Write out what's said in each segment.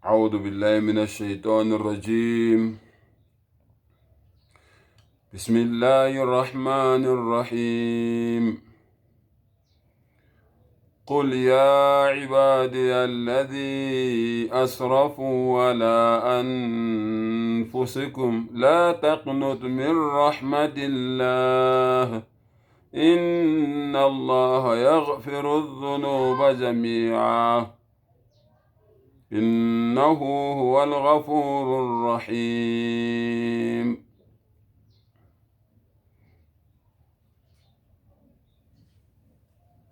أعوذ بالله من الشيطان الرجيم بسم الله الرحمن الرحيم قل يا عبادي الذي أسرفوا على أنفسكم لا تقنط من رحمة الله إن الله يغفر الذنوب جميعا إنه هو الغفور الرحيم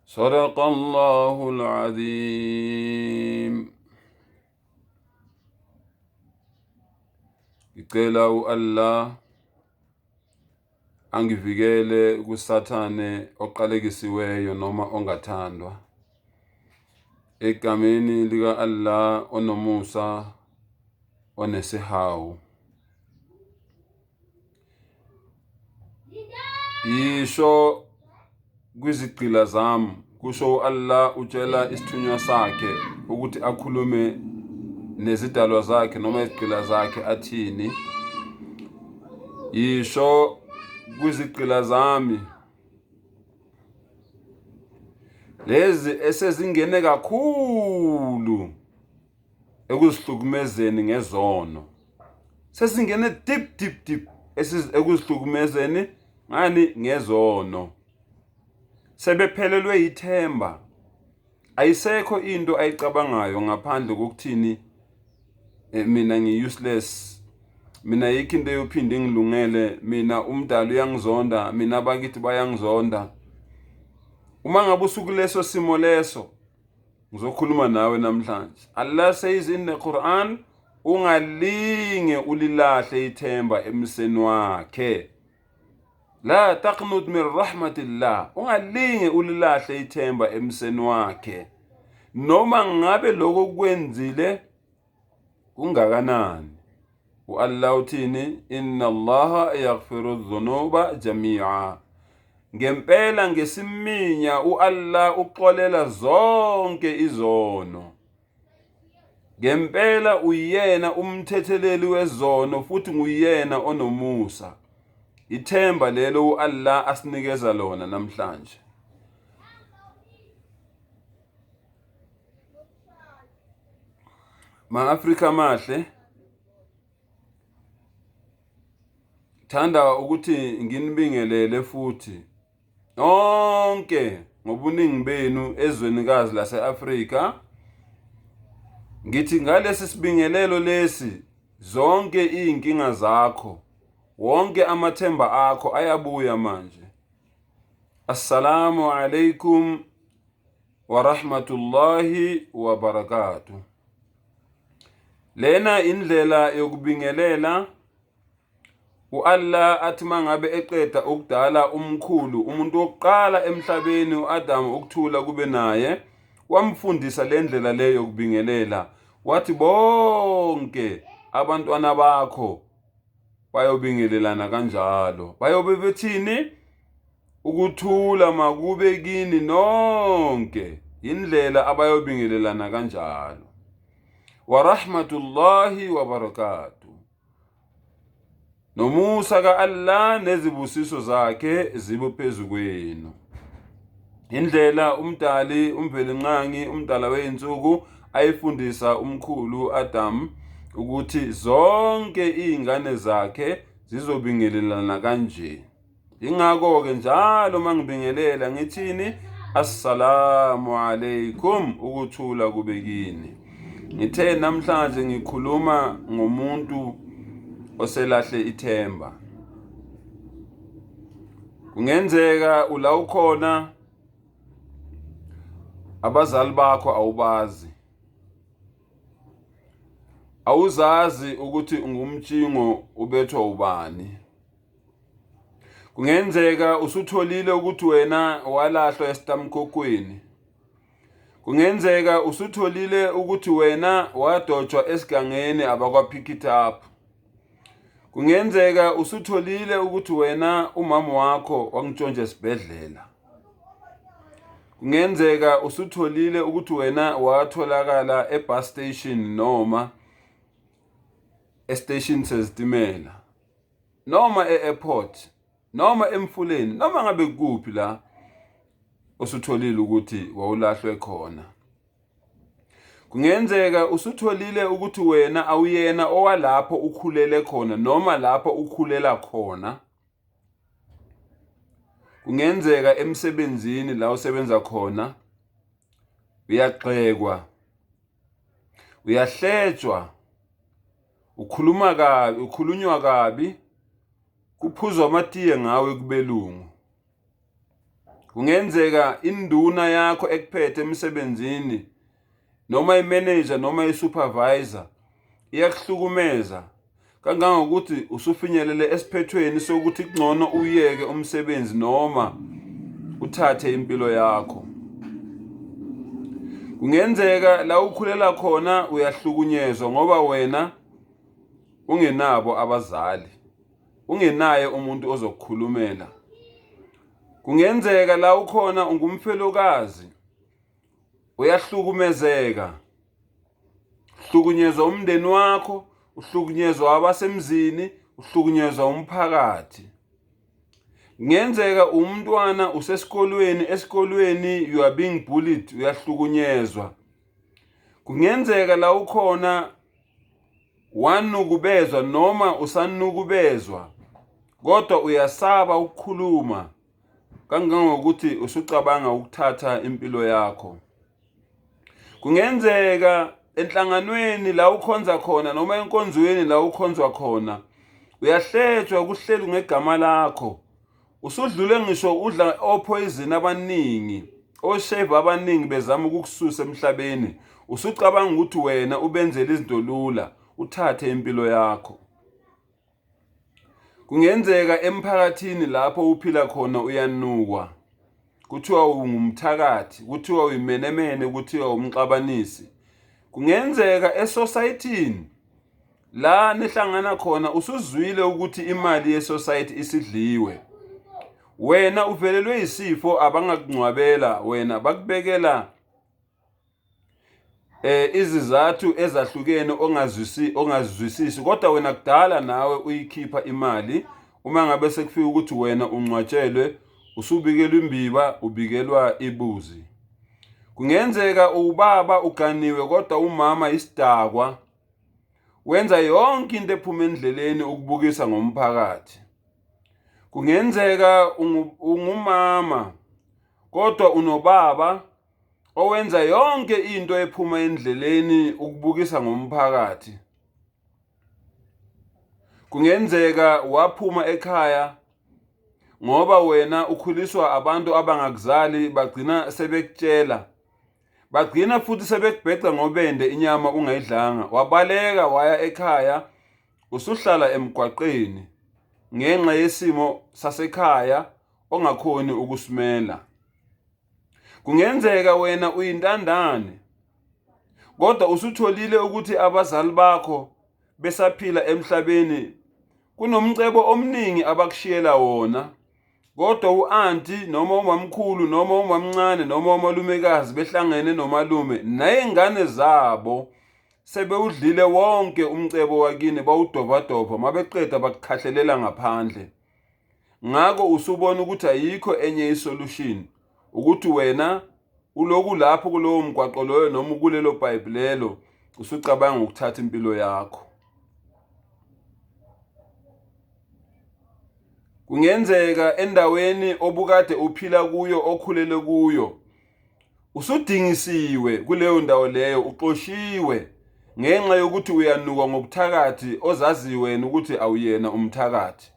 صدق الله العظيم. Ngicela u-Allah angivikele kuSathane oqalekisiweyo noma ongathandwa. Egameni lika-Allah onomusa onesihawu. Yisho kwizigqila zami, kusho u-Allah utshela isithunywa sakhe ukuthi akhulume nezidalwa zakhe noma izigqila zakhe athini. Yisho kwizigqila zami lezi esezingene kakhulu ekuzihlukumezeni ngezono sesingene deep deep deep ekuzihlukumezeni ngani ngezono sebephelelwe yithemba ayisekho into ayicabangayo ngaphandle kokuthini eh, mina ngi-useless mina yikho into eyophinde ingilungele mina umdali uyangizonda mina abakithi bayangizonda uma ngabe usukuleso simo leso ngizokhuluma nawe namhlanje. Allah says in the Quran, ungalinge ulilahle ithemba emseni wakhe. La taqnut min rahmatillah, ungalinge ulilahle ithemba emseni wakhe. Noma ngabe lokho kwenzile kungakanani. U-Allah uthini? Inna Allaha yaghfiru dhunuba jami'a. Ngempela ngesiminya u-Allah uxolela zonke izono. Ngempela uyena umthetheleli wezono futhi nguyena onomusa. Ithemba lelo u-Allah asinikeza lona namhlanje. Ma-Afrika amahle, thanda ukuthi nginibingelele futhi nonke ngobuningi benu ezwenikazi lase-Afrika. Ngithi ngalesi sibingelelo lesi zonke iy'nkinga zakho, wonke amathemba akho ayabuya manje. Assalamu alaikum wa rahmatullahi wa barakatuh. Lena indlela yokubingelela u-Allah athi mangabe eqeda ukudala umkhulu umuntu wokuqala emhlabeni u-Adam ukuthula kube naye wamfundisa le ndlela le yokubingelela wathi bonke abantwana bakho bayobingelelana kanjalo bayobe bethini Ukuthula makube kini nonke. Indlela abayobingelelana kanjalo. Wa rahmatullahi wa barakatuh. Nomusa ka-Allah nezibusiso zakhe zibe phezu kwenu. Indlela umdali uMvelinqangi umdala wey'nsuku ayifundisa umkhulu Adam ukuthi zonke iy'ngane zakhe zizobingelelana kanje. Ingakho-ke njalo uma ngibingelela ngithini assalamu alaikum ukuthula kube kini. Ngithe namhlanje ngikhuluma ngomuntu oselahle ithemba. Kungenzeka ula ukhona abazali bakho awubazi. Awuzazi ukuthi ungumtshingo ubethwa ubani. Kungenzeka usutholile ukuthi wena walahlwa esitamkokweni. Kungenzeka usutholile ukuthi wena wadotshwa esigangeni abakwa-pick it up. Kungenzeka usutholile ukuthi wena umama wakho wangitshontsha esibhedlela. Kungenzeka usutholile ukuthi wena watholakala e-bus station noma esiteshini sezitimela noma e-airport noma emfuleni noma ngabe kukuphi la osutholile ukuthi wawulahlwe khona. Kungenzeka usutholile ukuthi wena awuyena owalapho ukhulele khona noma lapho ukhulela khona. Kungenzeka emsebenzini la usebenza khona uyagxekwa, uyahletshwa, ukhuluma kabi, ukhulunywa kabi, kuphuzwa amatiye ngawe kubelungu. Kungenzeka induna yakho ekuphethe emsebenzini noma imeneja noma isupervisor iyakuhlukumeza kangangokuthi usufinyelele esiphethweni sokuthi kungcono uyeke umsebenzi noma uthathe impilo yakho. Kungenzeka la ukhulela khona uyahlukunyezwa ngoba wena ungenabo abazali. Ungenaye umuntu ozokukhulumela. Kungenzeka la ukhona ungumfelokazi uyahlukumezeka uhlukunyezwa umndeni wakho uhlukunyezwa abasemzini uhlukunyezwa umphakathi kungenzeka umntwana usesikolweni esikolweni you are being bullied uyahlukunyezwa kungenzeka la ukhona wanukubezwa noma usanukubezwa kodwa uyasaba ukukhuluma kangangokuthi usucabanga ukuthatha impilo yakho. Kungenzeka enhlanganweni la ukhonza khona noma enkonzweni la ukhonzwa khona uyahletshwa kuhleli ngegama lakho usudlule ngisho udla opoison abaningi osheva abaningi bezama ukukususa emhlabeni usucabanga ukuthi wena ubenzele izinto lula uthathe impilo yakho. Kungenzeka emphakathini lapho uphila khona uyanukwa, kuthiwa ungumthakathi, kuthiwa uyimenemene, kuthiwa umxabanisi. Kungenzeka esosayithini la nihlangana khona usuzwile ukuthi imali yesosayithi isidliwe. Wena uvelelwe yisifo abangakungcwabela wena bakubekela izizathu ezahlukene ongazwisi ongazizwisisi kodwa wena kudala nawe uyikhipha imali uma ngabe sekufika ukuthi wena ungcwatshelwe usubikelwa imbiba ubikelwa ibuzi kungenzeka ubaba uganiwe kodwa umama isidakwa wenza yonke into ephuma endleleni ukubukisa ngomphakathi kungenzeka ungumama kodwa unobaba owenza yonke into ephuma endleleni ukubukisa ngomphakathi. Kungenzeka waphuma ekhaya ngoba wena ukhuliswa abantu abangakuzali bagcina sebekutshela bagcina futhi sebekubheca ngobende inyama ungayidlanga wabaleka waya ekhaya usuhlala emgwaqeni ngenxa yesimo sasekhaya ongakhoni ukusimela. Kungenzeka wena uyintandane kodwa usutholile ukuthi abazali bakho besaphila emhlabeni kunomcebo omningi abakushiyela wona kodwa u-anti noma umamkhulu noma umamncane noma umalumekazi behlangene nomalume ney'ngane zabo sebewudlile wonke umcebo wakini bawudobadobha mabeqeda bakukhahlelela ngaphandle. Ngakho usubona ukuthi ayikho enye isolution ukuthi wena uloku lapho kulowo mgwaqo loyo noma kulelo payipi lelo usucabanga ukuthatha impilo yakho. Kungenzeka endaweni obukade uphila kuyo okhulele kuyo usudingisiwe kuleyo ndawo leyo uxoshiwe ngenxa yokuthi uyanukwa ngobuthakathi ozaziyo wena ukuthi awuyena umthakathi.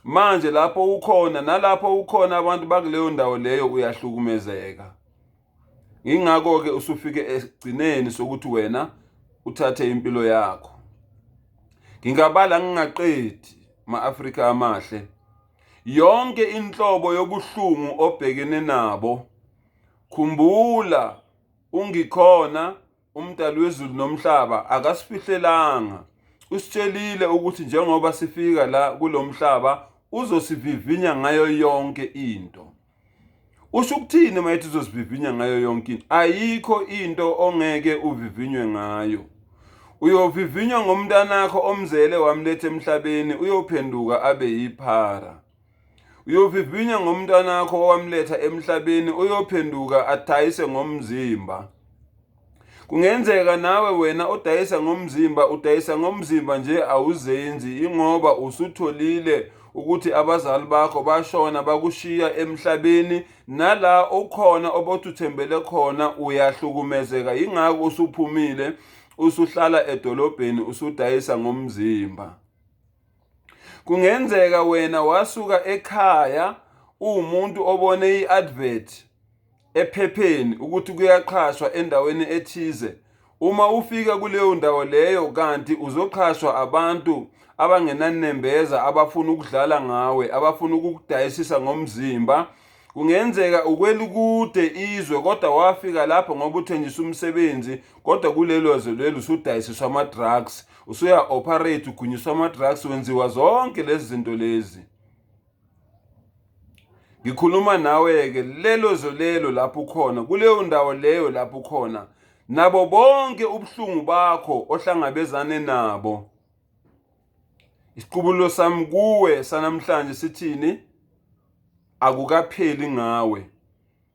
Manje lapho ukhona nalapho ukhona abantu bakuleyo ndawo leyo uyahlukumezeka. Ingakho-ke usufike ekugcineni sokuthi wena uthathe impilo yakho. Ngingabala ngingaqedi ma-Afrika amahle. Yonke inhlobo yobuhlungu obhekene nabo. Khumbula ungikhona uMdali wezulu nomhlaba akasifihlelanga. Usitshelile ukuthi njengoba sifika la kulo mhlaba uzosivivinya ngayo yonke into. Usho ukuthini uma ethi uzosivivinya ngayo yonke into? Ayikho into ongeke uvivinywe ngayo. Uyovivinywa ngomntanakho omzele wamletha emhlabeni, uyophenduka abe yiphara. Uyovivinywa ngomntanakho owamletha emhlabeni, uyophenduka adayise ngomzimba. Kungenzeka nawe wena odayisa ngomzimba, udayisa ngomzimba nje awuzenzi, ingoba usutholile ukuthi abazali bakho bashona bakushiya emhlabeni, nala okhona obothi uthembele khona uyahlukumezeka, yingakho usuphumile usuhlala edolobheni usudayisa ngomzimba. Kungenzeka wena wasuka ekhaya uwumuntu obone i-advert ephepheni ukuthi kuyaqhashwa endaweni ethize. Uma ufika kuleyo ndawo leyo kanti uzoqhashwa abantu abangenanembeza, abafuna ukudlala ngawe, abafuna ukukudayisisa ngomzimba. Kungenzeka ukwelikude izwe kodwa wafika lapho ngoba uthenjiswa umsebenzi, kodwa kulelo zwe lelo usudayisiswa ama-drugs, usuya-operate, ugunyiswa ama-drugs, wenziwa zonke lezi zinto lezi. Ngikhuluma nawe-ke lelo zwe lelo lapho ukhona, kuleyo ndawo leyo lapho ukhona, nabo bonke ubuhlungu bakho ohlangabezane nabo. Isiqubulo sami kuwe sanamhlanje sithini? Akukapheli ngawe.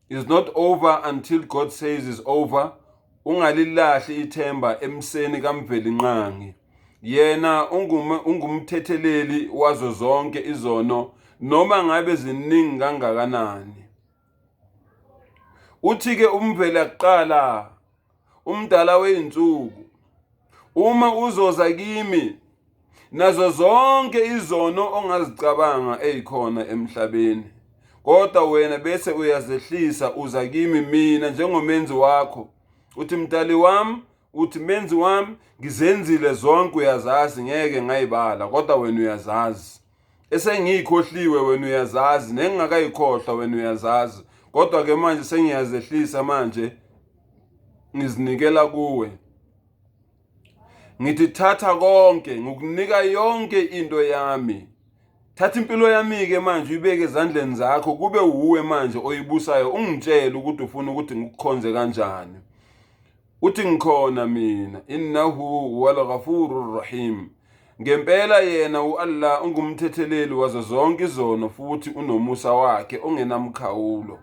Is not over until God says is over. Ungalilahli ithemba emseni kaMvelinqangi. Yena ungumthetheleli wazo zonke izono noma ngabe ziningi kangakanani. Uthi-ke umvela kuqala umdala wey'nsuku, uma uzoza kimi nazo zonke izono ongazicabanga ey'khona emhlabeni, kodwa wena bese uyazehlisa uza kimi mina njengomenzi wakho, uthi mdali wami, uthi menzi wami, ngizenzile zonke uyazazi, ngeke ngayibala, kodwa wena uyazazi. Esengiyikhohliwe wena uyazazi, nengingakayikhohlwa wena uyazazi, kodwa-ke manje sengiyazehlisa manje ngizinikela kuwe. Ngithi thatha konke, ngikunika yonke into yami. Thatha impilo yami-ke manje uyibeke ezandleni zakho, kube wuwe manje oyibusayo, ungitshele ukuthi ufuna ukuthi ngikukhonze kanjani. Uthi ngikhona mina, innahu huwal ghafurur rahim. Ngempela yena u-Allah ungumthetheleli wazo zonke izono futhi unomusa wakhe ongenamkhawulo.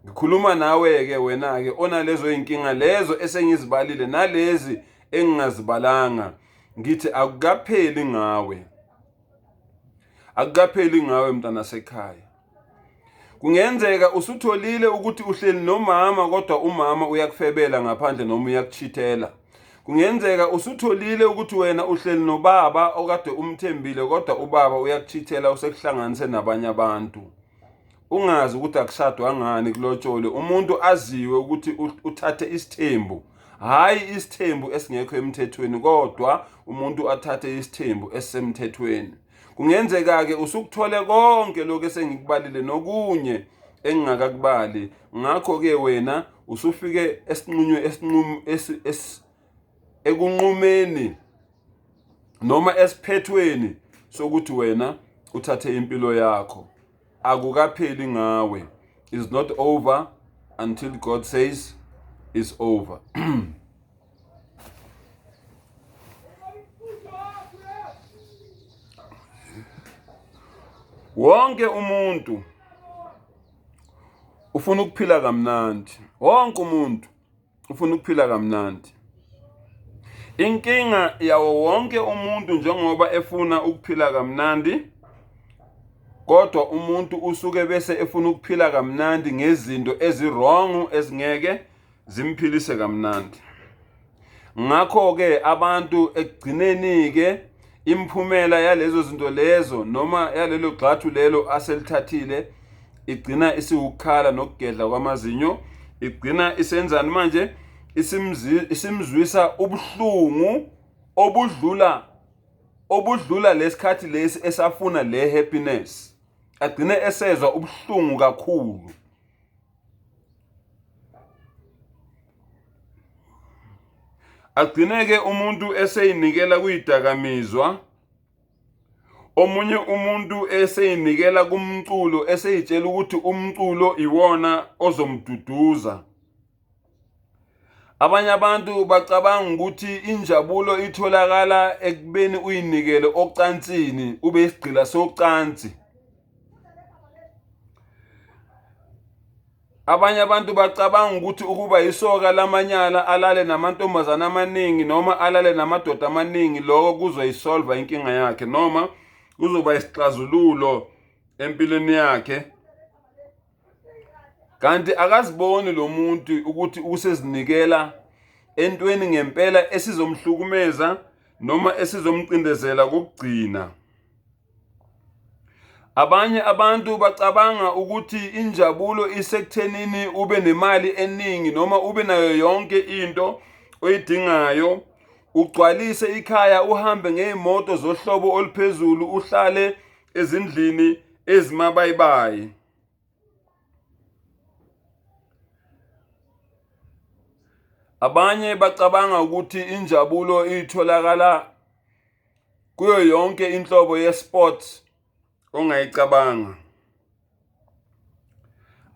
Ngikhuluma nawe-ke wena-ke onalezo iy'nkinga lezo esengizibalile nalezi engingazibalanga, ngithi akukapheli ngawe, akukapheli ngawe mntanasekhaya. Kungenzeka usutholile ukuthi uhleli nomama kodwa umama uyakufebela ngaphandle noma uyakuchithela. Kungenzeka usutholile ukuthi wena uhleli nobaba okade umthembile kodwa ubaba uyakuchithela, usekuhlanganise nabanye abantu. Ungazi ukuthi akushadwa ngani kulotshole, umuntu aziwe ukuthi uthathe isithembu, hhayi isithembu esingekho emthethweni, kodwa umuntu athathe isithembu esisemthethweni. Kungenzeka-ke usukuthole konke lokhu esengikubalile nokunye engingakakubali, ngakho-ke wena usufike esinqunywe esinqumo ekunqumeni noma esiphethweni sokuthi wena uthathe impilo yakho. Akukapheli ngawe. Is not over until God says it's over. Wonke umuntu ufuna ukuphila kamnandi, wonke umuntu ufuna ukuphila kamnandi. Inkinga yawo wonke umuntu njengoba efuna ukuphila kamnandi, kodwa umuntu usuke bese efuna ukuphila kamnandi ngezinto ezi-wrong ezingeke zimphilise kamnandi. Ngakho-ke abantu ekugcineni-ke imiphumela yalezo zinto lezo noma yalelo gxathu lelo aselithathile igcina isiwukukhala nokugedla kwamazinyo, igcina isenzani manje, isimzwisa ubuhlungu obudlula lesikhathi lesi esafuna le happiness, agcine esezwa ubuhlungu kakhulu. Agcine-ke umuntu eseyinikela kuyidakamizwa, omunye umuntu eseyinikela kumculo, eseyitshela ukuthi umculo iwona ozomduduza. Abanye abantu bacabanga ukuthi injabulo itholakala ekubeni uyinikele ocansini, ube isigqila socansi. Abanye abantu bacabanga ukuthi ukuba yisoka lamanyala alale namantombazane amaningi noma alale namadoda amaningi lokho kuzoyisolva inkinga yakhe noma kuzoba isixazululo empilweni yakhe. Kanti akaziboni lo muntu ukuthi usezinikela entweni ngempela esizomhlukumeza noma esizomcindezela kokugcina. Abanye abantu bacabanga ukuthi injabulo isekuthenini ube nemali eningi noma ube nayo yonke into oyidingayo, ugcwalise ikhaya, uhambe ngey'moto zohlobo oluphezulu, uhlale ezindlini ezimabayibayi. Abanye bacabanga ukuthi injabulo itholakala kuyo yonke inhlobo ye-sport ongayicabanga.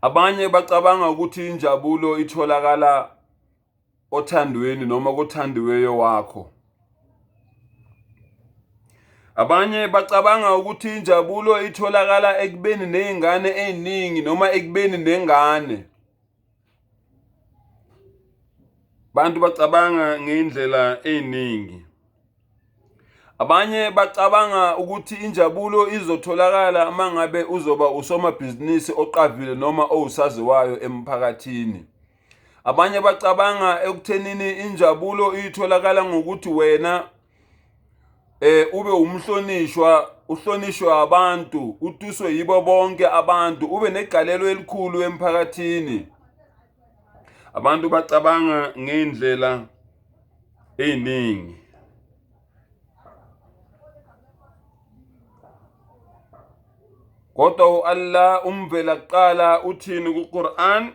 Abanye bacabanga ukuthi injabulo itholakala othandweni noma kothandiweyo wakho. Abanye bacabanga ukuthi injabulo itholakala ekubeni nezingane eziningi noma ekubeni nengane. Bantu bacabanga ngey'ndlela ey'ningi. Abanye bacabanga ukuthi injabulo izotholakala uma ngabe uzoba usomabhizinisi oqavile noma owusaziwayo emphakathini. Abanye bacabanga ekuthenini injabulo itholakala ngokuthi wena ube umhlonishwa, uhlonishwe abantu, utuswe yibo bonke abantu, ube negalelo elikhulu emphakathini. Abantu bacabanga ngey'ndlela ey'ningi. Kodwa u-Allah umvela kuqala uthini ku-Qur'an?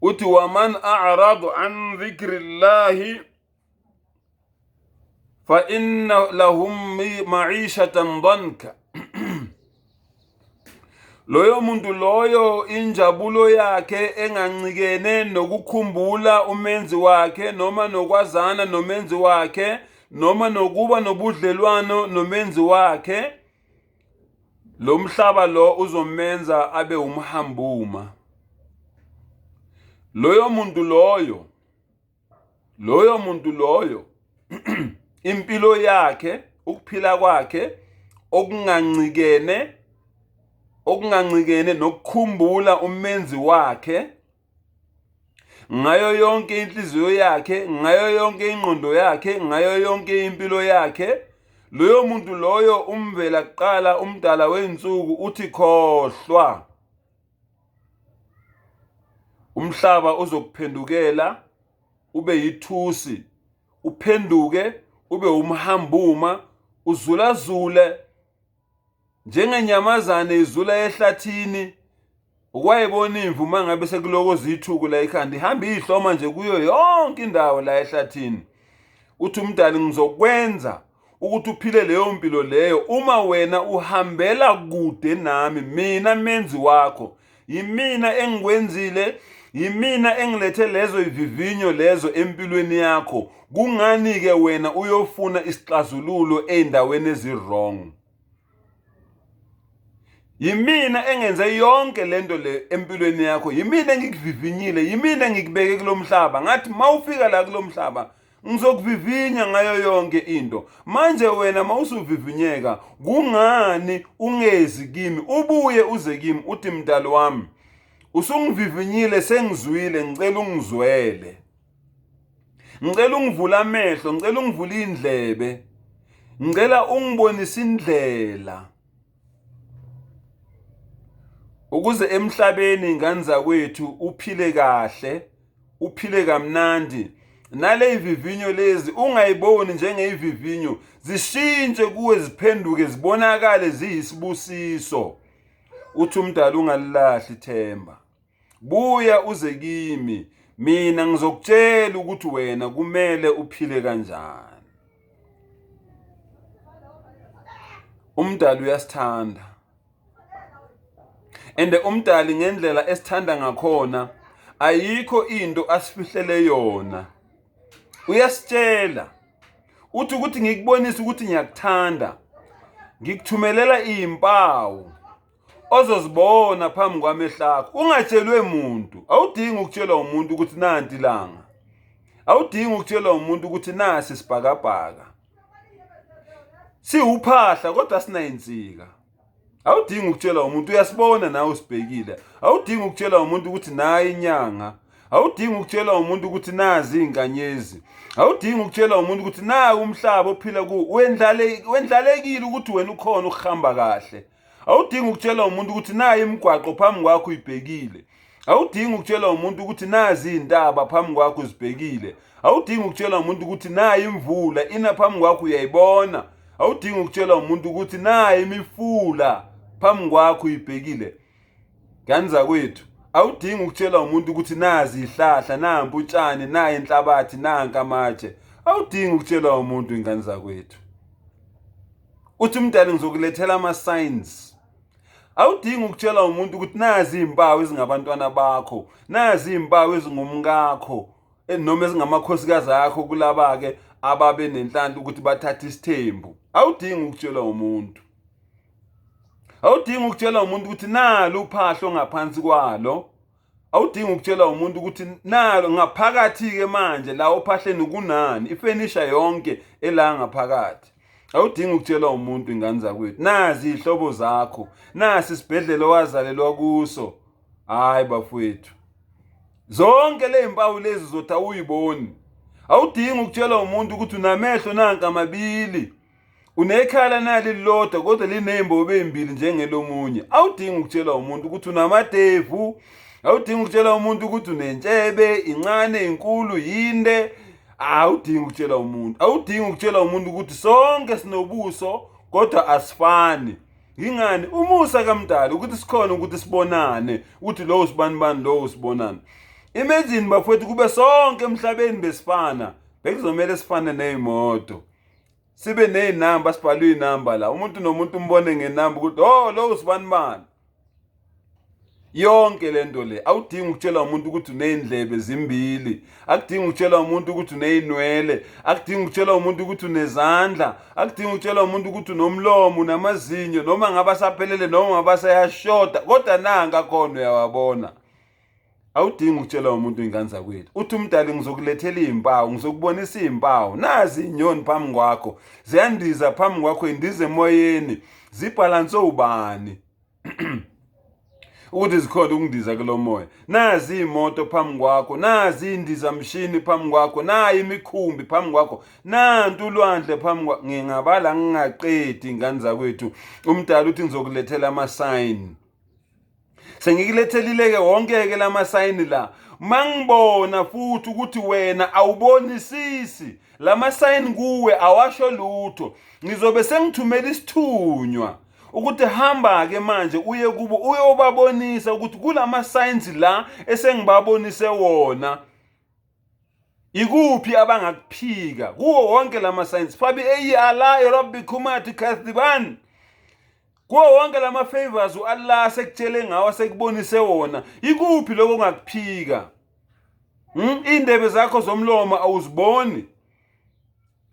Uthi waman a'radu an dhikrillahi fa inna lahum ma'ishatan dhanka. Loyo muntu loyo injabulo yakhe engancikene nokukhumbula umenzi wakhe noma nokwazana nomenzi wakhe noma nokuba nobudlelwano nomenzi wakhe, lo mhlaba lo uzomenza abe umhambuma. Loyo muntu loyo, loyo muntu loyo impilo yakhe, ukuphila kwakhe okungancikene nokukhumbula umenzi wakhe ngayo yonke inhliziyo yakhe, ngayo yonke ingqondo yakhe, ngayo yonke impilo yakhe, loyo muntu loyo umvela kuqala umdala wezinsuku uthi khohlwa, umhlaba uzokuphendukela ube yithusi, uphenduke ube umhambuma, uzulazule njengenyamazane izula ehlathini. Ukwayibona imvu uma ngabe sekulokoza ithuku la ekhanda, ihamba iyihloma nje kuyo yonke indawo la ehlathini. Uthi umdali, ngizokwenza ukuthi uphile leyo mpilo leyo uma wena uhambela kude nami, mina menzi wakho. Yimina engikwenzile, yimina engilethe lezo ivivinyo lezo empilweni yakho. Kungani-ke wena uyofuna isixazululo ey'ndaweni ezi-wrong? Yimina engenze yonke lento le empilweni yakho, yimina engikuvivinyile, yimina engikubeke kulo mhlaba. Ngathi mawufika la kulo mhlaba ngizokuvivinya ngayo yonke into. Manje wena mawusuvivinyeka, kungani ungezi kimi, ubuye uze kimi uthi mdali wami, usungivivinyile, sengizwile, ngicela ungizwele, ngicela ungivule amehlo, ngicela ungivule indlebe, ngicela ungibonise indlela ukuze emhlabeni ngane zakwethu uphile kahle, uphile kamnandi. Nale ivivinyo lezi ungayiboni njengeyivivinyo, zishintshe kuwe, ziphenduke zibonakale ziyisibusiso. Uthi umdala ungalilahli ithemba, buya uze kimi, mina ngizokutshela ukuthi wena kumele uphile kanjani. Umdali uyasithanda, and umdali ngendlela esithanda ngakhona Ayikho into asifihlele yona. Uyasitshela. Uthi ukuthi ngikubonise ukuthi ngiyakuthanda. Ngikuthumelela izimpawu ozozibona phambi kwamehlo akho. Ungatshelwe muntu. Awudingi ukutshelwa umuntu ukuthi nanti ilanga. Awudingi ukutshelwa umuntu ukuthi nasi isibhakabhaka. Siwuphahla kodwa sinayinsika. Awudingi ukutshelwa umuntu uyasibona nawe usibhekile. Awudingi ukutshelwa umuntu ukuthi nayi inyanga. Awudingi ukutshelwa umuntu ukuthi nazi izinkanyezi. Awudingi ukutshelwa umuntu ukuthi nawu umhlaba ophila kuwo. Wendlale wendlalekile ukuthi wena ukhona ukuhamba kahle. Awudingi ukutshelwa umuntu ukuthi nayi imigwaqo phambi kwakho uyibhekile. Awudingi ukutshelwa umuntu ukuthi nazi izintaba phambi kwakho uzibhekile. Awudingi ukutshelwa umuntu ukuthi nayi imvula ina phambi kwakho uyayibona. Awudingi ukutshelwa umuntu ukuthi nayi imifula phambi kwakho uyibhekile. Ngane zakwethu, awudingi ukutshelwa umuntu ukuthi nazi ihlahla, nampu utshani, nayi inhlabathi, nanka amatshe. Awudingi ukutshelwa umuntu ingane zakwethu. Uthi umdali ngizokulethela ama-signs. Awudingi ukutshela umuntu ukuthi nazi iy'mpawu ezingabantwana bakho, nazi iy'mpawu ezingumkakho, noma ezingamakhosikazi akho kulaba-ke ababe nenhlanhla ukuthi bathathe isithembu. Awudingi ukutshelwa umuntu. Awudingi ukutshelwa umuntu ukuthi nalo uphahlo ngaphansi kwalo. Awudingi ukutshela umuntu ukuthi nalo ngaphakathi-ke manje la ophahleni kunani, ifenisha yonke ela ngaphakathi. Awudingi ukutshela umuntu ingane zakwethu, nazi iy'hlobo zakho, nasi isibhedlela owazalelwa kuso. Hhayi bafowethu, zonke le mpawu lezi zothi awuyiboni. Awudingi ukutshela umuntu ukuthi unamehlo nanka amabili. Unekhala nali lilodwa kodwa liney'mbobo ey'mbili njengelomunye. Awudingi ukutshela umuntu ukuthi unamadevu, awudingi ukutshela umuntu ukuthi unentshebe, incane, inkulu, yinde. Awudingi ukutshela umuntu. Awudingi ukutshela umuntu ukuthi sonke sinobuso kodwa asifani. Yingani umusa kamdali ukuthi sikhona ukuthi sibonane ukuthi lowo sibani bani lowo sibonane. Imagine bafowethu kube sonke emhlabeni besifana, bekuzomele sifane ney'moto. Sibe nezinamba sibhalwe inamba la umuntu nomuntu umbone ngenamba ukuthi oh lo usibani bani. Yonke lento le awudingi ukutshela umuntu ukuthi uney'ndlebe zimbili, akudingi ukutshela umuntu ukuthi uney'nwele, akudingi ukutshela umuntu ukuthi unezandla, akudingi ukutshela umuntu ukuthi unomlomo, unamazinyo, noma ngabe asaphelele noma ngabe asayashoda, kodwa nanka khona uyawabona. Awudingi ukutshela umuntu ingane zakwethu. Uthi umdali ngizokulethela iy'mpawu, ngizokubonisa iy'mpawu. Nazi iy'nyoni phambi kwakho, ziyandiza phambi kwakho, indiza emoyeni, zibhalanse ubani? Ukuthi zikhona ukundiza kulo moya. Nazi iy'moto phambi kwakho, nazi iy'ndizamshini phambi kwakho, nayi imikhumbi phambi kwakho, nantu ulwandle phambi kwakho. Ngingabala ngingaqedi ingane zakwethu. Umdali uthi ngizokulethela ama-sign. Sengikulethelile-ke wonke-ke la masayini la. Mangibona futhi ukuthi wena awubonisisi la masayini kuwe awasho lutho, ngizobe sengithumela isithunywa ukuthi hamba-ke manje uye kubo uyobabonisa ukuthi kulama signs la esengibabonise wona ikuphi abangakuphika kuwo wonke lama signs. Fabi eyi ala rabbikuma tukathiban, kuwo wonke lama favors uAllah asekutshele ngawo asekubonise wona, ikuphi lokho ongakuphika? Indebe zakho zomlomo awuziboni?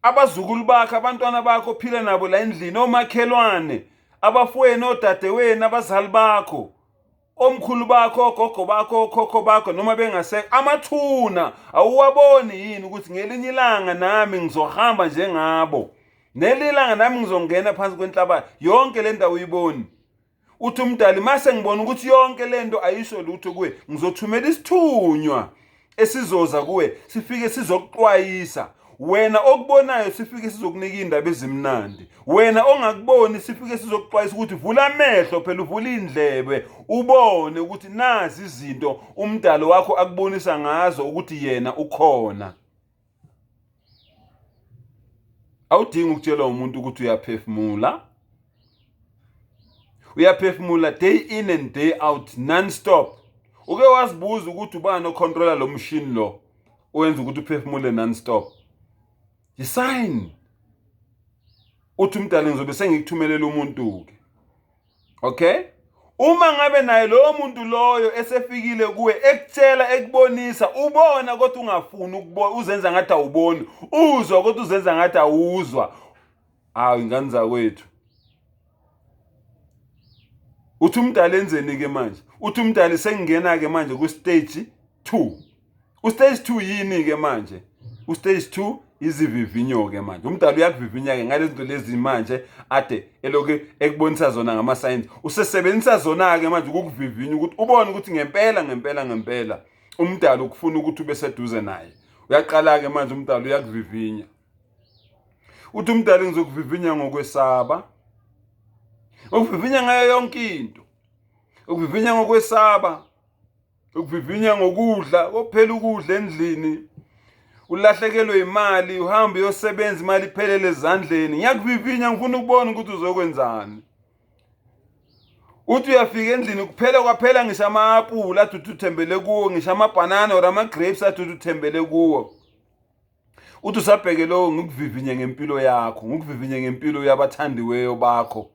Abazukulu bakho, abantwana bakho ophila nabo la endlini, omakhelwane, abafowenu, odadewenu, abazali bakho, omkhulu bakho, ogogo bakho, okhokho bakho, noma bengasekho, amathuna awuwaboni yini ukuthi ngelinye ilanga nami ngizohamba njengabo, nelinye ilanga nami ngizongena phansi kwenhlabathi? Yonke le ndawo uyiboni. Uthi umdali mase ngibona ukuthi yonke le nto ayisho lutho kuwe, ngizothumela isithunywa esizoza kuwe, sifike sizokuxwayisa wena okubonayo, sifike sizokunika iy'ndaba ezimnandi. Wena ongakuboni, sifike sizokuxwayisa ukuthi vula amehlo phela, uvule iy'ndlebe ubone ukuthi nazi izinto umdali wakho akubonisa ngazo ukuthi yena ukhona. Awudingi ukutshelwa umuntu ukuthi uyaphefumula. Uyaphefumula day in and day out non-stop. Uke wazibuza ukuthi ubani okhontrola lo mshini lo owenza ukuthi uphefumule non-stop? Yisign. Uthi umdali ngizobe sengikuthumelela umuntu-ke. Okay? Uma ngabe naye lowo muntu loyo esefikile kuwe ekutshela ekubonisa ubona kodwa ungafuni ukubona uzenza ngathi awuboni uzwa kodwa uzenza ngathi awuzwa hawu ingane zakwethu uthi umdala enzeni ke manje uthi umdala sengingena ke manje ku stage 2 u stage 2 yini ke manje u stage 2 izivivinyo ke manje umdala uyakuvivinya ke ngalezi zinto lezi manje ade eloku ekubonisa zona ngama signs usesebenzisa zona ke manje ukukuvivinya ukuthi ubone ukuthi ngempela ngempela ngempela umdala ukufuna ukuthi ube seduze naye uyaqala ke manje umdala uyakuvivinya uthi umdala ngizokuvivinya ngokwesaba ukuvivinya ngayo yonke into ukuvivinya ngokwesaba ukuvivinya ngokudla kophela ukudla endlini ulahlekelwe imali uhambe uyosebenza imali iphelele ezandleni ngiyakuvivinya ngifuna ukubona ukuthi uzokwenzani uthi uyafika endlini kuphela kwaphela ngisho ama-apula athi uthi uthembele kuwo ngisho amabhanana or ama-grapes athi uthi uthembele kuwo uthi usabheke lowo ngikuvivinye ngempilo yakho ngikuvivinye ngempilo yabathandiweyo bakho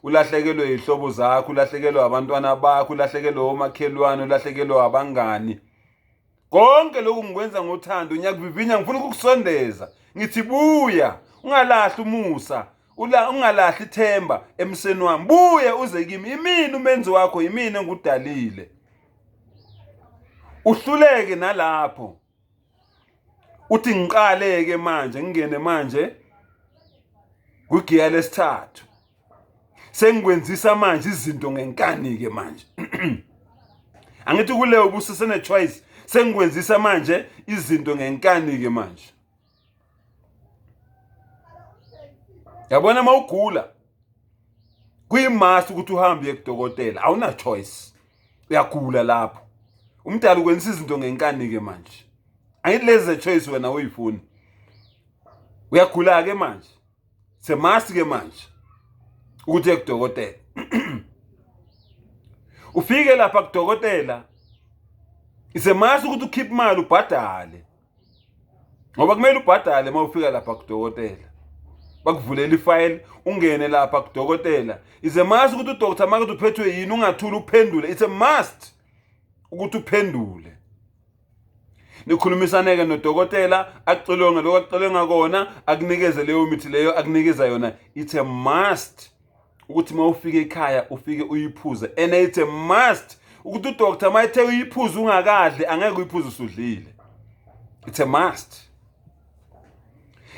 ulahlekelwe yihlobo zakho ulahlekelwe abantwana bakho ulahlekelwe omakhelwane ulahlekelwe abangani konke lokhu ngikwenza ngothando ngiyakuvivinya ngifuna ukukusondeza ngithi buya ungalahli umusa ungalahli ithemba emseni wami buya uze kimi imina umenzi wakho yimina engudalile uhluleke nalapho uthi ngiqale-ke manje ngingene manje kwigiya lesithathu sengikwenzisa manje izinto ngenkani-ke manje angithi kuleyo ubusesene-choice sengikwenzisa manje izinto ngenkani-ke manje yabona uma ugula kuyimasi ukuthi uhambe uye kudokotela awuna choice uyagula lapho umdala ukwenza izinto ngenkani ke manje angithi lezi choice wena uyifuni uyagula ke manje semasi ke manje ukuthi ekudokotela ufike lapha kudokotela isemasi ukuthi ukhiphe imali ubhadale ngoba kumele ubhadale uma ufika lapha kudokotela bakuvulela ifayili ungene lapha kudokotela is a must ukuthi udoctor makuthi uphethwe yini ungathuli uphendule it's a must ukuthi uphendule nikhulumisaneke nodokotela akuxilonge lokho akuxilonga kona akunikeze leyo mithi leyo akunikeza yona it's a must ukuthi uma ufika ekhaya ufike uyiphuze and it's a must ukuthi udoctor uma ethe uyiphuze ungakadli angeke uyiphuze usudlile it's a must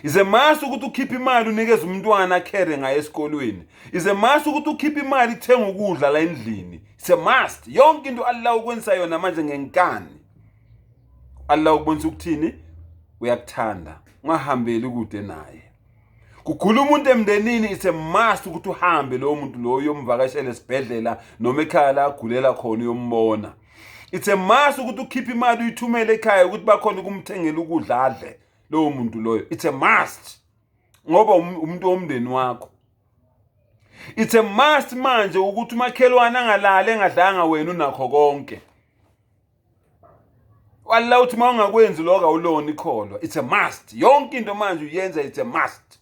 is a must ukuthi ukhiphe imali unikeze umntwana akhere ngaye esikolweni is a must ukuthi ukhiphe imali ithenga ukudla la endlini it's a must yonke into Allah ukwenza yona manje ngenkani Allah ukubonisa ukuthini uyakuthanda ungahambeli kude naye Kugula umuntu emndenini it's a must ukuthi uhambe lowo muntu loyo uyomvakashela esibhedlela noma ekhaya la agulela khona uyombona. It's a must ukuthi ukhiphe imali uyithumele ekhaya ukuthi bakhona ukumthengela ukudla adle lowo muntu loyo. It's a must ngoba um, umuntu womndeni wakho. It's a must manje ukuthi umakhelwane angalali engadlanga wena unakho konke. Wallah uthi uma ungakwenzi lokho awulona ikholwa. It's a must. Yonke into manje uyenza it's a must.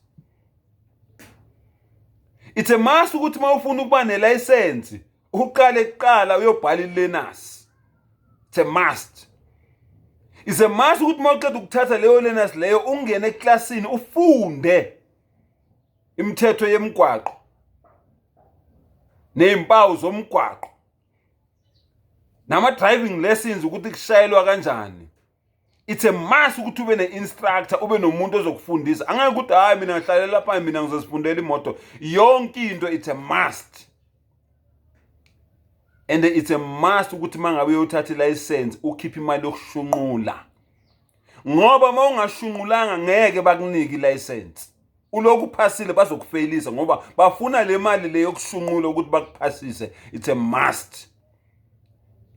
It's a must ukuthi uma ufuna ukuba nelicense uqale kuqala uyobhala i-learners. It's a must. It's a must ukuthi uma uqeda ukuthatha leyo learners leyo ungene eklasini ufunde imithetho yemigwaqo nezimpawu zomgwaqo. Nama-driving lessons ukuthi kushayelwa kanjani. It's a must ukuthi ube ne-instructor, ube nomuntu ozokufundisa. Angeke ukuthi hhayi mina ngihlalela lapha mina ngizozifundela imoto. Yonke into it's a must. And it's a must ukuthi uma ngabe uyothatha ilayisensi ukhiphe imali yokushunqula. Ngoba uma ungashunqulanga ngeke bakunike ilayisensi. Ulokhu uphasile bazokufeyilisa ngoba bafuna le mali le yokushunqula ukuthi bakuphasise. It's a must.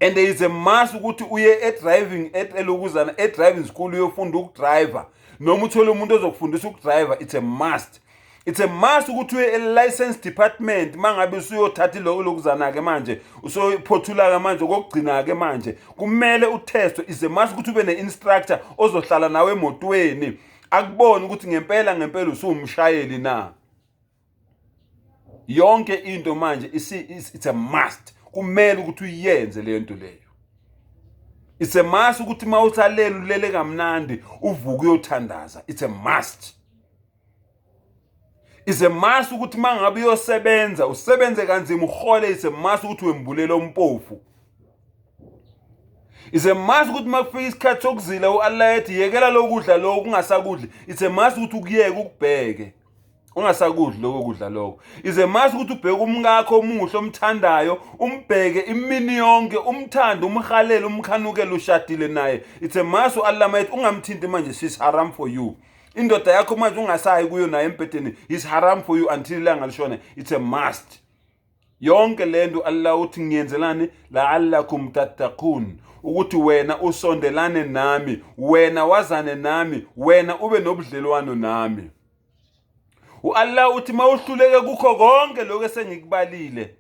And there is a must ukuthi uye e-driving elokuzana e-driving school uyofunda ukudriver noma uthole umuntu ozokufundisa ukudriver it's a must. It's a must ukuthi uye e-license department mangabe usuyothatha ilokuzana-ke manje usuyophothula-ke manje okokugcina-ke manje kumele uthestwe it's a must ukuthi ube ne-instructor ozohlala nawe emotweni akubone ukuthi ngempela ngempela usuwumshayeli na yonke into manje it's a must Kumele ukuthi uyenze leyo nto leyo. It's a must ukuthi uma usalele ulele kamnandi, uvuke uyothandaza. It's a must. It's a must ukuthi uma ngabe uyosebenza, usebenze kanzima, uhole. It's a must ukuthi wembulele umpofu. It's a must ukuthi uma kufika isikhathi sokuzila, u-Allah ethi yekela lokudla lokhu, ungasakudli, it's a must ukuthi ukuyeke, ukubheke, ungasakudli lokho kudla lokho. It's a must ukuthi ubheke umkakho omuhle omthandayo, umbheke imini yonke, umthande, umhalele, umkhanukele, ushadile naye. It's a must u-Allah mayethi ungamthinti manje, she's haram for you. Indoda yakho manje ungasayi kuyo naye embhedeni, is haram for you until ilanga lishone. It's a must. Yonke lento Allah uthi ngiyenzelani? La'allakum tattaqun, ukuthi wena usondelane nami, wena wazane nami, wena ube nobudlelwano nami. U-Allah uthi mawuhluleke kukho konke lokho esengikubalile,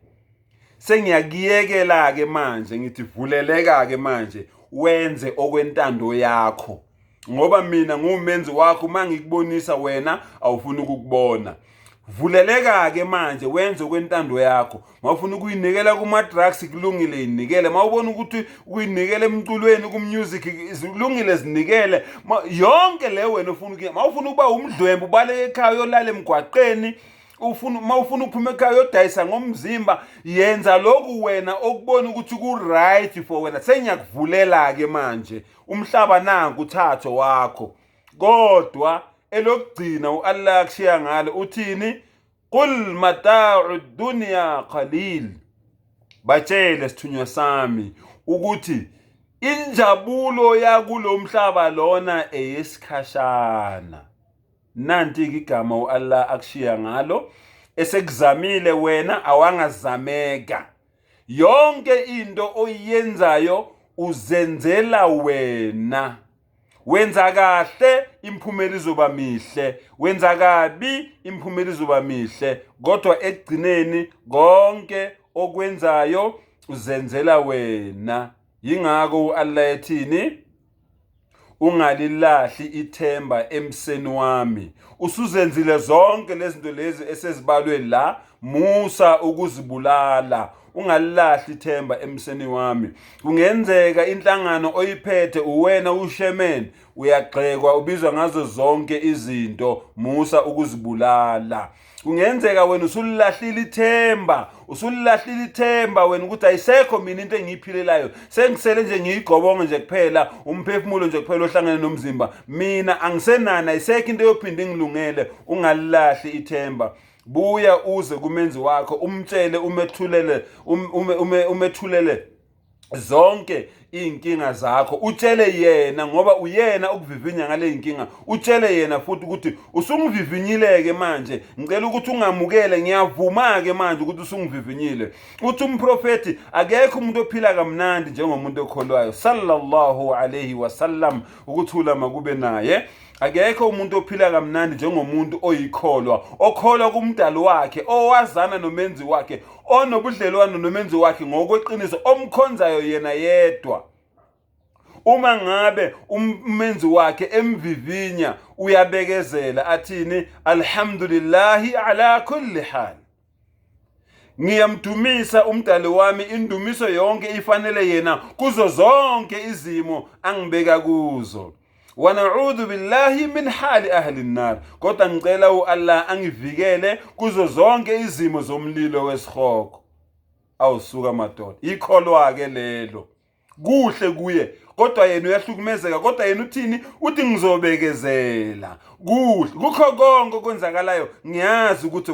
sengiyakuyekela ke manje, ngithi vuleleka ke manje, wenze okwentando yakho, ngoba mina ngumenzi wakho. Uma ngikubonisa wena awufuni ukukubona. Vuleleka ke manje, wenze okwentando yakho. Mawufuna ukuyinikela kuma-drugs, kulungile, yinikele. Mawubona ukuthi ukuyinikela emculweni, ku-music, kulungile, zinikele. Yonke le wena ufuna ukuya. Mawufuna ukuba umdlwembu, ubaleke ekhaya uyolala emgwaqeni, ufuna, mawufuna ukuphuma ekhaya uyodayisa ngomzimba, yenza lokhu wena okubona ukuthi ku-right for wena. Sengiyakuvulela-ke manje umhlaba, nanku uthatho wakho. Kodwa elokugcina u-Allah akushiya ngalo uthini? Qul mata'u dunya qalil, batshele sithunywa sami ukuthi injabulo yakulomhlaba lona eyesikhashana. Nanti-ke igama u-Allah akushiya ngalo esekuzamile wena awangazameka. Yonke into oyenzayo uzenzela wena. Wenza kahle, imphumela izoba mihle. Wenza kabi, imphumela izoba mihle. Kodwa ekugcineni konke okwenzayo uzenzela wena. Yingakho u-Allah ethini? Ungalilahli ithemba emseni wami. Usuzenzile zonke lezi zinto lezi esezibalwe la, musa ukuzibulala, ungalilahli ithemba emseni wami. Kungenzeka inhlangano oyiphethe, uwena ushemen, uyagxekwa, ubizwa ngazo zonke izinto, musa ukuzibulala. Kungenzeka wena usulilahlile ithemba, usulilahlile ithemba wena ukuthi ayisekho mina into engiyiphilelayo, sengisele nje ngiyigobongo nje kuphela, umphefumulo nje kuphela ohlangene nomzimba, mina angisenani, ayisekho into eyophinda ingilungele. Ungalilahli ithemba. Buya uze kumenzi wakho, umtshele, umethulele, umethulele zonke iy'nkinga zakho. Utshele yena, ngoba uyena ukuvivinya ngale y'nkinga. Utshele yena futhi ukuthi usungivivinyile-ke manje, ngicela ukuthi ungamukele, ngiyavuma-ke manje ukuthi usungivivinyile. Uthi umprofethi, akekho umuntu ophila kamnandi njengomuntu okholwayo, sallallahu alayhi wasallam, ukuthula makube naye. Akekho umuntu ophila kamnandi njengomuntu oyikholwa, okholwa kumdali wakhe, owazana nomenzi wakhe, onobudlelwano nomenzi wakhe ngokweqiniso, omkhonzayo yena yedwa. Uma ngabe umenzi wakhe emvivinya, uyabekezela, athini? Alhamdulillahi ala kulli hal, ngiyamdumisa umdali wami, indumiso yonke ifanele yena kuzo zonke izimo angibeka kuzo. Wa na'udhu billahi min hali ahli nnar, kodwa ngicela u-Allah angivikele kuzo zonke izimo zomlilo wesihogo. Awusuka madoda, ikholwa-ke lelo, kuhle kuye, kodwa yena uyahlukumezeka. Kodwa yena uthini? Uthi ngizobekezela, kuhle kukho konke okwenzakalayo, ngiyazi ukuthi